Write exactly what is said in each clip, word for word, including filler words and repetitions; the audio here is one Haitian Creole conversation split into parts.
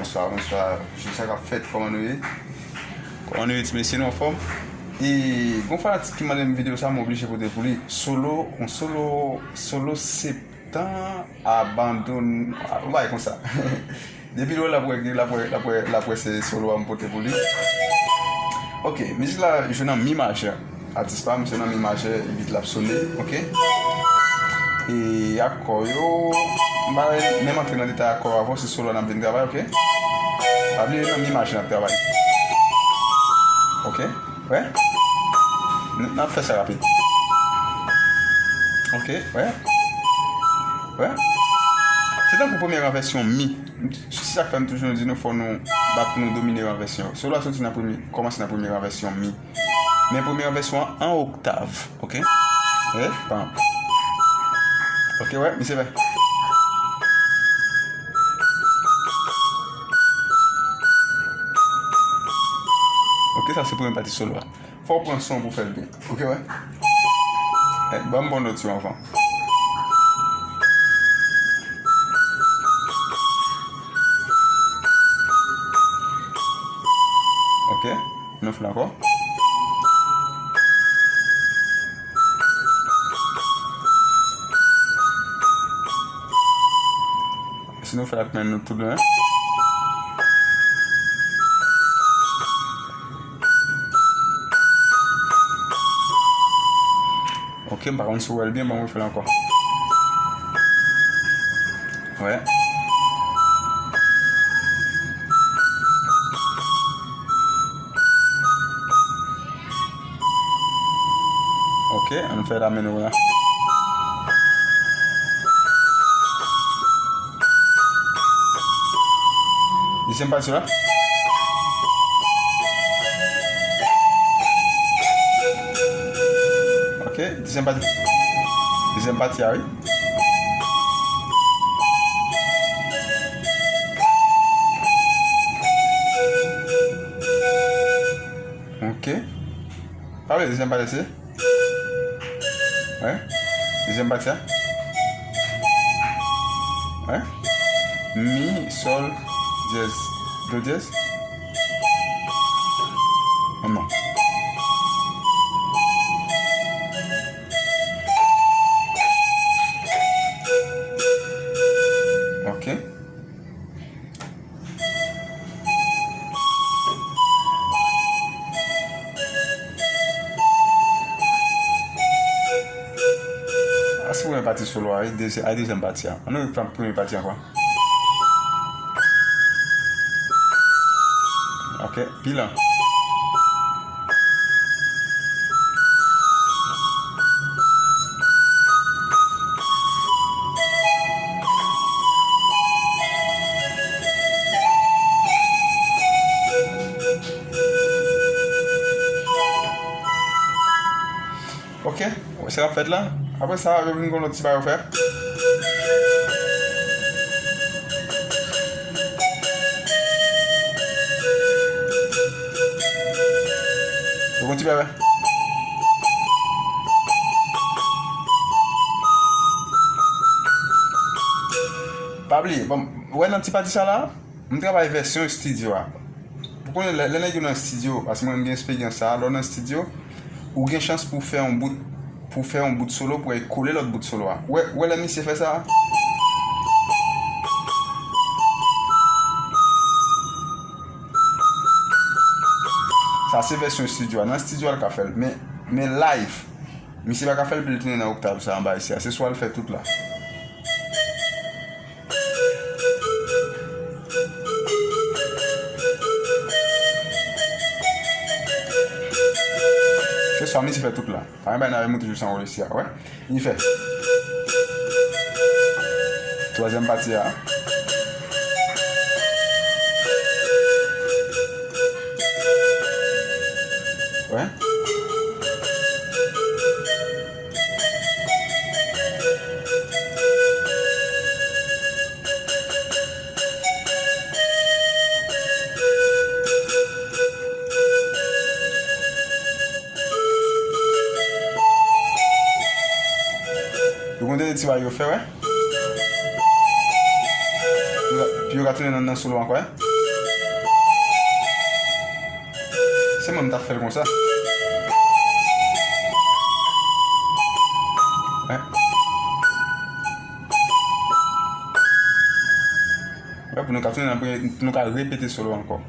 Bonswa, bonswa. Jou sa k ap fèt, kòman nou ye? Kòman nou ye, ti mesye, nou anfòm? E gon fanatik ki mande m videyo sa, m oblije pote pou li. Solo, yon solo, solo septan, abandon, yon bagay konsa. Depi l wè l ap wè, l ap wè, l ap wè, l ap wè se solo a m pote pou li. Ok, mizik la jwe nan mi majè. Atis pa m se nan mi majè, bit la ap sone, ok? E akò yo, m pa menm antre nan detay akò yo avè w, se solo a n ap vin travay, ok? Pa bliye nan mi majè n ap travay. Ok? Wè? N, n ap fè sa rapid. Ok, wè? Wè? Se tankou premye ranvèsyon mi. Se sa k fè m toujou di nou fò nou bat pou nou domine ranvèsyon. Solo a soti nan premye, kòmanse nan premye ranvèsyon mi. Men premye ranvèsyon an an oktav, ok? E, pam. Ok, wè, misye fè. Ok, sa se premye pati solo a. Fò w pran son pou fè l byen. Ok, wè? E, ban m bon nòt yo anvan. Ok, nou fè l ankò. Si nou fè l ak men nou tou de, en. Ok, m pa konn si w wè l byen, ban m refè l ankò. Wè. Ok, ann fè la men nou la. Dezyèm pati la. Ok, dezyèm pati. Dezyèm pati a, wi. Ok. Pa vle dezyèm pati, se? Wè. Dezyèm pati a. Wè. Mi, sòl, dyèz, do dyèz. Non. Ok. A se premye pati solo a, wi, dezye-, a dezyèm pati a. Ann nou fè premye pati ankò. Ok, bilan. Ok, wè sa k ap fèt la. Apre sa, yo vin gon lòt ti bagay yo fè. Yo gon ti bagay. Pa bliye, bon, wè nan ti pati sa la, m travay vèsyon estidyo a. Ou konnen lè, lè nèg yo nan estidyo, paske mwen m gen esperyans sa, lè w nan estidyo, ou gen chans pou w fè yon bout, pou w fè yon bout solo, pou w al kole lòt bout solo a. Ou wè, ou wè lè misye fè sa? Sa se vèsyon estidyo a. Nan estidyo a l ka fè l. Men, men live, misye pa ka fè l pou l tounen nan oktav sa anba isi a. Se swa l fè tout la. Se sa misye fè tout la. Pa gen bagay n ap monte jou sa anwole isi a, wè. Li fè twazyèm pati a. Wè. Yo gon dènye ti bagay yo fè, wè. Yo ka, yo ka tounen nan, nan solo ankò, wè. Se mwen m t ap fè l konsa. Hein? Wè, pou nou ka tounen, pou nou ka repete solo ankò.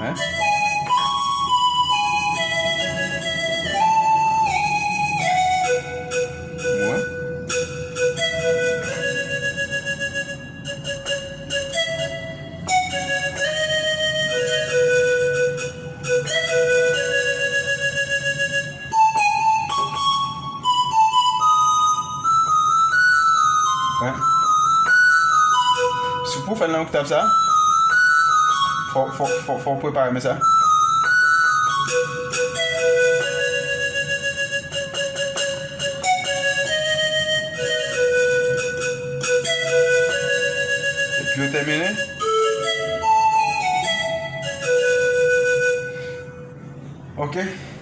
Hein? Mwen? Hein? Si pou fè l nan oktav sa, fò, fò, fò, fò w prepare men sa. Epi yo tèmine. Ok.